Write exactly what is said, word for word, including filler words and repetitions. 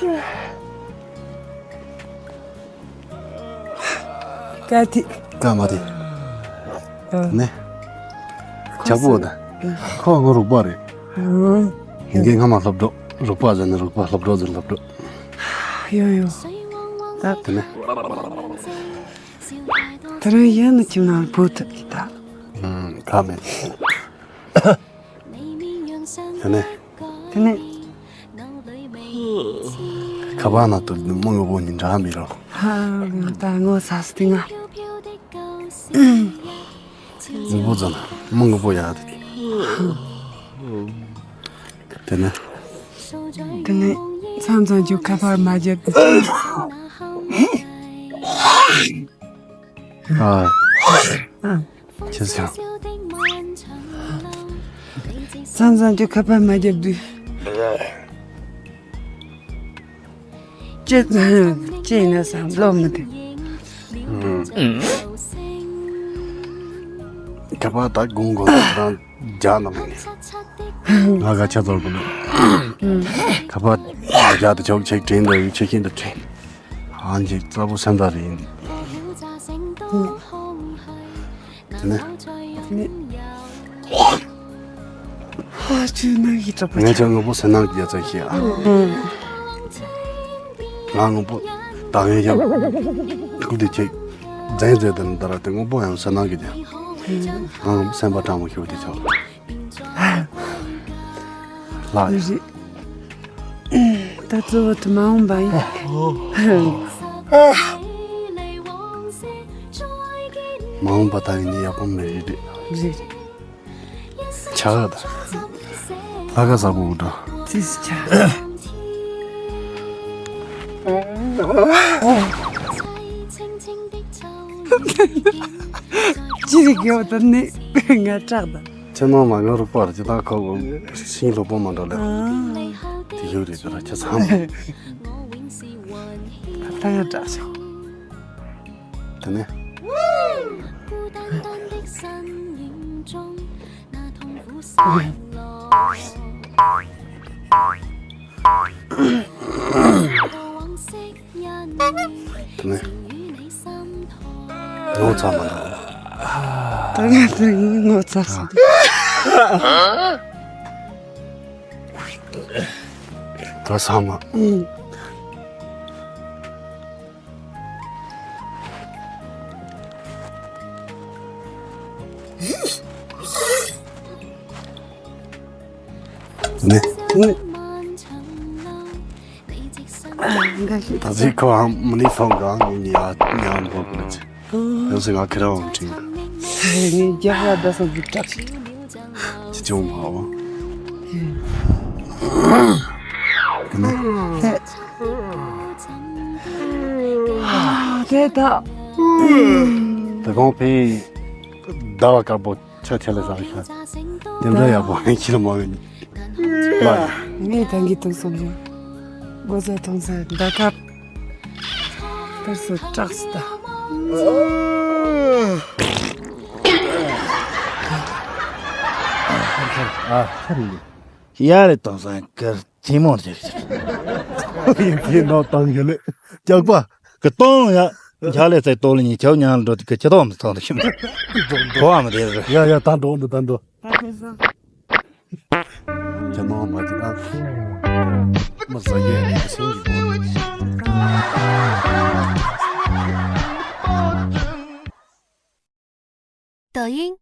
ཀ་ཐི། ཀ་མ་ཐི། ཨ། ནེ། ཇག་པོ་ད། ཁོ་ངོ་རུག་པ་རེད། ཨ། ཡིན་གྱི་ང་མ་སློབ་གྲོགས། རུག་པ་ཟེར་ན་རུག་པ། སློབ་གྲོགས་ཟེར་ན་སློབ་གྲོགས། ཡོ་ཡོ། ད། དེ་ནས། ད་རུང་ཡང་ནི་ཁྱིམ་ནང་བུད་ཐུབ་ཀྱི་ད། ཨུམ། ཁ་མེད། དེ་ནས། དེ་ནས། ཁ་པར་ནང་དུ་མི་ངོ་བོ་ཉིན་གྲངས་མི་རོ། ཧ། ད་ངོ་ཚ་སི་ང་། ངོ་བོ་ཙམ་མི་ངོ་བོ་ཡག་དེ། དེ་ནས། དེ་ནས་མཚམས་མཚམས་ཀྱི་ཁ་པར་མ་བརྒྱབ་དེ། ཨ། ཨ། ཁྱེད་ཚོ། མཚམས་མཚམས་ཀྱི་ཁ་པར་མ་བརྒྱབ་དུས། ཅི་ཅི་ཡིན་ན་བསམ་བློ་མི་འདུག་ཁ་པར་ད་དགོང་དགོང་དུ་རང་རྒྱག་ན་མི་ནི། ང་ག་ཆ་ཚོར་གི་འདུག་ཁ་པར་རྒྱག་ཏུ་ཆོག་ཆེག་དྲན་འདུག་ཆེག་ཤིན་ཏུ་དྲན། ཨང་ཅིག་རྩ་བོ་སེམས་ཐག་རིང་འདི། དེ་ནས། ནི། ཧ་ཅང་ནང་གི་གྲོགས་པོ་ངས་ཀྱང་ངོ་བོ་སེམས་ནང་གི་རྒྱ་ཚ་ཤེས་ཨ། ང་ངོ་བོ་ད་ངས་ཀྱང་ཁུག་དེ་ཁྱེད་རྫན་རྫན་དེ་འདི་ར་དེ་ངོ་བོ་ཡང་སེམས་ནང་གི་རྒྱ། ང་ངོ་བོ་སེམས་པ་དྲང་མོ་ཤོད་དེ་ཆོག་ལགས། ད་གཙོ་བོ་དུ་མ་འོངས་པ་ཡིན། མ་འོངས་པ་ད་ཡིན་ནི་ཡག་པོ་མེད་རེད། རེད། ཆག་ད། ལྷ་ཁ་ས་བུ་འགྲོ། ཙིས་ཆ། ཅི་རིགས་ཡོད་དམ་ནི་ང་སྐྲག་ད། ཁྱེད་ནང་མ་ང་རུ་པར་ཅི་ད་ཁོ་གོ་ཤིང་ལོ་པོ་མ་འགྲོ་ལེ། དེ་ཡོད་རེད་ད་ཁྱེད་ཚང་མ། ད་ཡང་སྐྲག་ཤོག་དེ་ནས། དེ་ནས། ངོ་ཚ་མ་འདུག་ད་ང་དེ་ངོ་ཚ་སོང་། ད་ཚང་མ། ཨུ། ནི། ནི། ད་ཚིག་ཁོའང་མི་ནི་ཕོང་གང་ངི་ཡ་ཉམ་པོ་གི་ཅི། ཡང་སེ་ང་ཁེ་རང་དྲིན། ངི་རྒྱ་ཧ་ད་སོང་གི་སྐྲག་ཅི་ཅུང་མ་འོ། དེ་ད། ད་གོང་འཕེལ་ཟླ་བ་དཀར་པོ་ཆ་ཆ་ལ་ཟ་ཤ། དེ་འདྲ་ཡག་པོ་ཁྱི་ལ་མ་ཡོད་ནི། ལ། ངས་ད་གི་ཐུག་སོང་ཡོད། མགོ་ཟ་ཐོང་ས་ཟླ་དཀར། དཀར་སུ་སྐྲག་སུ་ད། ཨ་ཧ་རི། ཡ་རེ་དང་སང་ཀར་ཐི་མོ་རེ། ཡིན་ཐི་ནོ་དང་ཡོད་ལེ། ཇག་པ། གི་དང་ཡ། འཇག་ལེ་ཚེ་ཏོ་ལེ་ཉི་ཆའོ་ཉང་འགྲོ་དེ་གི་ཁྱི་དོམ་དང་དུ་ཤིམ། གོ་བ་མི་དེ་རེ། ཡ་ཡ་ད་འགྲོ་འདུག་ད་འགྲོ། ད་ཁེ་སང་། ཇ་ནོ་མ་ཅི་ད། མ་ཟ་ཡེ་སེང་གི་གོ། 抖音，